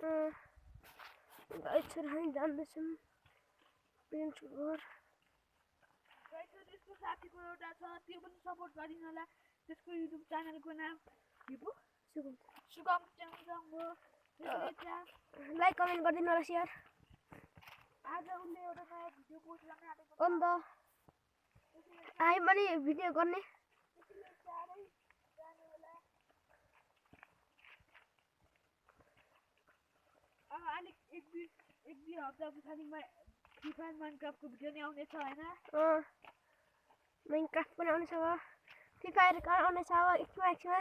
Guys हामी जान्दैछौँ प्रिन्सको घर। त्यसको साथीको एउटा छ, त्यो पनि सपोर्ट गरिदिनु होला। त्यसको युट्युब च्यानलको नाम सुगम च्याङ हो। लाइक कमेन्ट गरिदिनु होला, सेयर। आज उसले एउटा नयाँ भिडियो पोस्ट गर्न आँटेको छ। अन्त हामी पनि भिडियो गर्ने। त्यसले चाँडै जानु होला। अलिक एक दुई हप्ता पछाडि फ्री फायर माइनक्राफ्टको भिडियो नै आउनेछ हैन? माइनक्राफ्ट पनि आउनेछ अब। फ्री फायर आउनेछ अब एकछिनमा।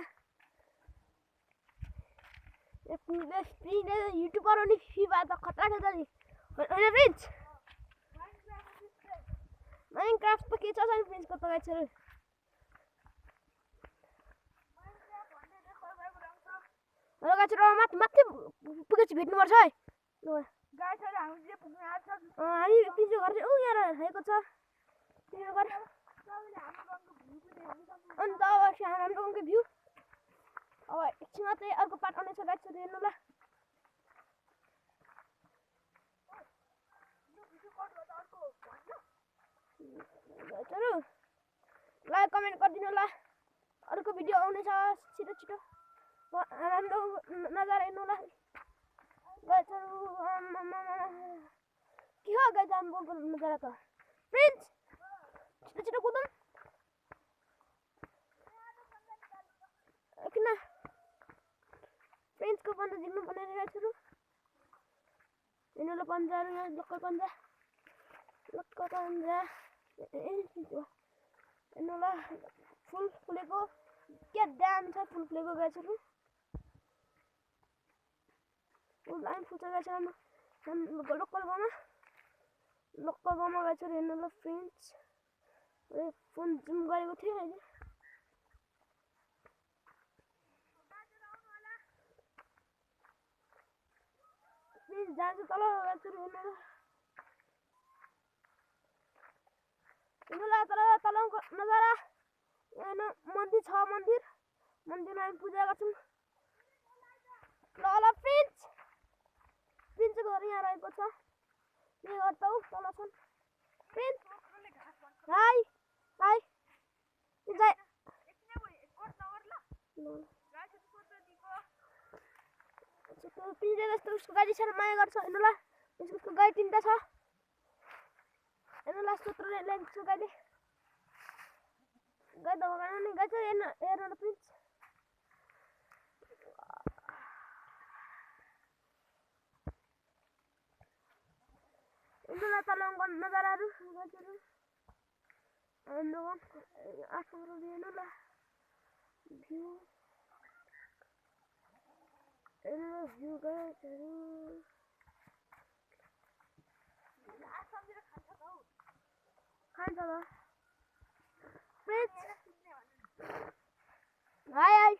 युट्युबर हो नि, फ्री फायर त खतरा छ नि होइन प्रिन्स? माइनक्राफ्ट त के छ नि प्रिन्सको त गाइसहरु। हेलो गाइसहरु, माथि पुगेपछि भेट्नुपर्छ है। गाइसहरु हामीले पुग्न आँट्छ। हामी प्रिन्सको घर चाहिँ यहाँ रहेको छ। प्रिन्सको घर अन्त अब हाम्रो गाउँको भ्यू अब एकछिनमा चाहिँ अर्को पार्ट आउनेछ गाइसहरु, हेर्नु ल। गाइसहरु लाइक कमेन्ट गरिदिनु होला। अर्को भिडियो आउनेछ छिटो। राम्रो नजारा हेर्नु होला गाइसहरु। के हो गाइस हाम्रो नजारा त? प्रिन्स छिटो कुदौँ। किन प्रिन्सको पन्जा झिक्नु पर्ने रे गाइसहरु। हेर्नु ल, पन्जाहरू यहाँ लोकल पन्जा हेर्नु ल। फुल फुलेको क्या दाम छ फुल फुलेको गाइसहरु। फुल फुल्छ गाइसहरु हाम्रो लोकल गाउँमा गाइसहरु। हेर्नु ल फ्रेन्ड्स, फोन जुम गरेको थियो अहिले। प्लिज जान्छु तल गाइसहरु। हेर्नु ल तलको नजारा। यहाँ मन्दिर छ, मन्दिरमा हामी पूजा गर्छौँ। ल प्रिन्सको घर यहाँ रहेको छ। के गर्छौ तल छन् प्रिन्स? हाई प्रिन्सले जस्तो उसको गाडी साह्रो माया गर्छ। हेर्नु ल, उसको गाडी 3टा छ। हेर्नु ल, सोत्रोले ल्याएको छ गाडी त भएन नि गाइस। हेर्नु ल प्रिन्स। हेर्नु ल तलको नजाराहरू गाइसहरु। हाम्रो गाउँ 8 नम्बर हेर्नु ल भ्यू। हेर्नु ल भ्यू गाइसहरु। खान्छ ल प्रिन्स। हाई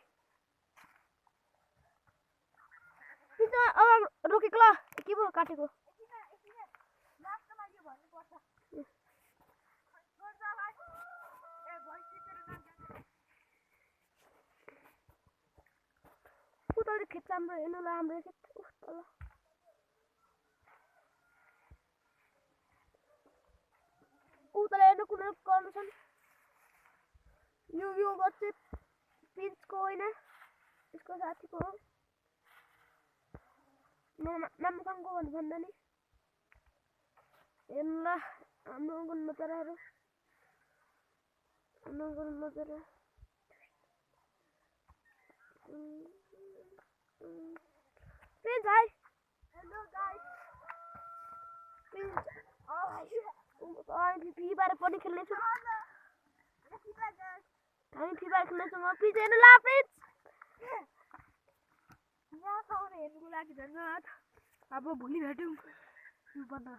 प्रिन्स अब रोकेको ल। के भयो काटेको? उता खेत हाम्रो हेर्नु ल, हाम्रो खेत तल। उता हेर्नु कुन गर्नु छन्। यो घर चाहिँ प्रिन्सको होइन, यसको साथीको हो। नामसँगको भन्दा नि। हेर्नु ल हाम्रो नजाराहरू। Prince hi. Hello guys. Prince free fire पनि खेल्नेछौँ। हामी फ्री फायर खेल्नेछौँ। प्लिज हेर्नु ल प्रिन्स। यहाँसम्म हेर्नुको लागि धन्यवाद। अब भोलि भेटौँ।